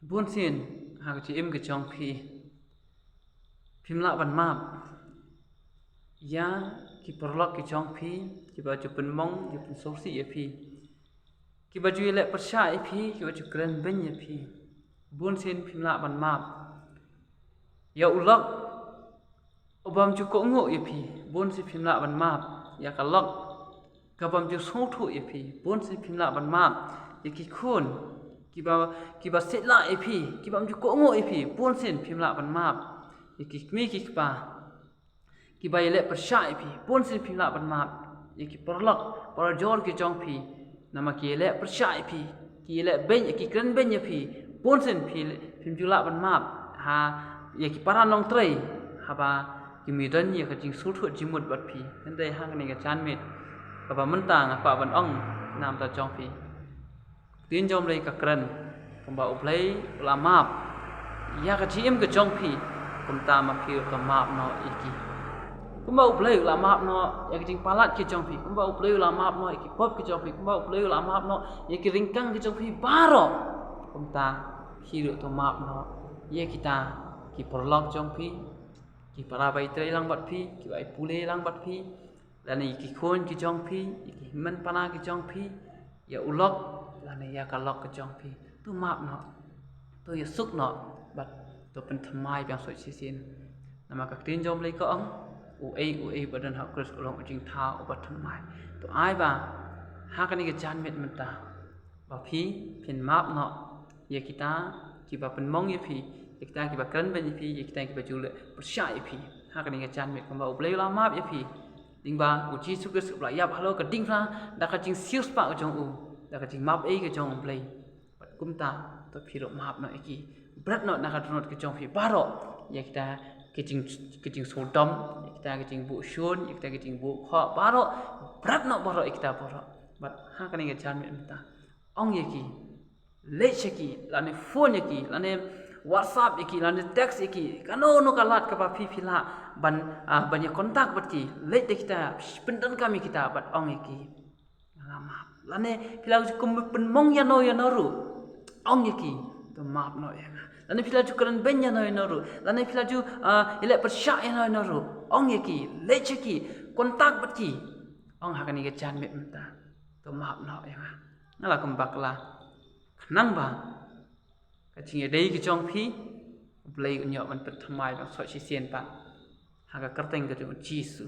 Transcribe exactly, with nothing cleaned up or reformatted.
Bun sien ha ka jingim ka jong phi, phim lah ban map ïa ki paralok ki jong phi, kiba ju pynmong, ju pynsngewsih ïa phi, kiba ju ïaleh pyrshah ïa phi, kiba ju kren beiñ ïa phi. Bun sien phim lah ban map ïa u lok u bym ju kohnguh ïa phi, bun sien phim lah ban map ïa ka lok ka bym ju sngewthuh ïa phi, bun sien phim lah ban map ïa ki khun kiba, kiba shet lah ïa phi, ki bym ju kohnguh ïa phi, bun sien phim lah ban map ïa ki kmie ki kpa kiba ïaleh pyrshah ïa phi, bun sien phim lah ban map ïa ki paralok parajor ki jong phi, namar ki ïaleh pyrshah ïa phi, ki ïaleh beiñ, ki kren beiñ ïa phi, bun sien phi, phim ju lah ban map ha ïa ki para nongtrei, haba kim don ïa ka jingsngewthuh jingmut bad phi. Hynrei ha kane ka janmiet kaba mynta nga kwah ban ong na ka bynta jong phi, ka ktien jong U Blei ka kren kumba U Blei u la map ïa ka jingim ka jong phi, kumta ma phi ruh to map noh ïa ki. Kumba U Blei u la map noh ïa ka jingpalat ka jong phi, kumba U Blei u la map noh ïa ki pop ka jong phi, kumba U Blei u la map noh ïa ki ryngkang ka jong phi baroh, kumta phi ruh to map noh ïa kita ki paralok jong phi, ki para ba ïatrei lang bad phi, kiba ïa pule lang bad phi, lane ïa ki khun ki jong phi, ïa ki hynmen pana ki jong phi, ïa u lok lane ïa ka lok ka jong phi. To map noh, to ïasuk noh bad to pynthymmai biang shuh shisien. Namar ka ktien jong U Blei ka ong, uei uei ba don ha U Khrist u long u jingthaw uba thymmai. To ai ba ha kane ka janmiet mynta ba phi, phin map noh ïa kita kiba pynmong ïa phi, ïa kita kiba kren beiñ ïa phi, ïa kita kiba ju ïaleh pyrshah ïa phi ha kane ka janmiet, kumba U Blei u la map ïa phi. Lyngba U Jisu Khrist uba la ïap halor ka diengphna da ka jingsiewspah ka jong u, da ka jingmap ei ka jong U Blei. Bad kumta to phi ruh map noh ïa ki. Bret noh na ka dohnud ka jong phi baroh ïa kita ki jing, ki jingsngewdom, ïa kita ki jingbuh shun, ïa kita ki jingbuh khoh baroh. Bret noh baroh ïa kita baroh. Bad ha kane ka janmiet mynta, ong ïa ki, leit sha ki, lane phone ïa ki, lane WhatsApp ïa ki, lane text ïa ki, kano kano ka lad kaba phi, phi lah ban, ah, ban ïa contact bad ki, leit da kita, pyndonkam ïa kita bad ong ïa ki, nga la map. Lane phi la ju kum pynmong ïano ïano ruh, ong ïa ki, to map noh ïa nga. Lane phi la ju kren beiñ ïano ïano ruh, lane phi la ju, ah, ïaleh pyrshah ïano ïano ruh, ong ïa ki, leit sha ki, contact bad ki, ong ha kane ka janmiet mynta, to map noh ïa nga. Nga la kum bakla. Khnang ba ka jingïadei ka jong phi, U Blei un ïoh ban pynthymmai biang shuh shisien pat ha ka kyrteng ka jong U Jisu.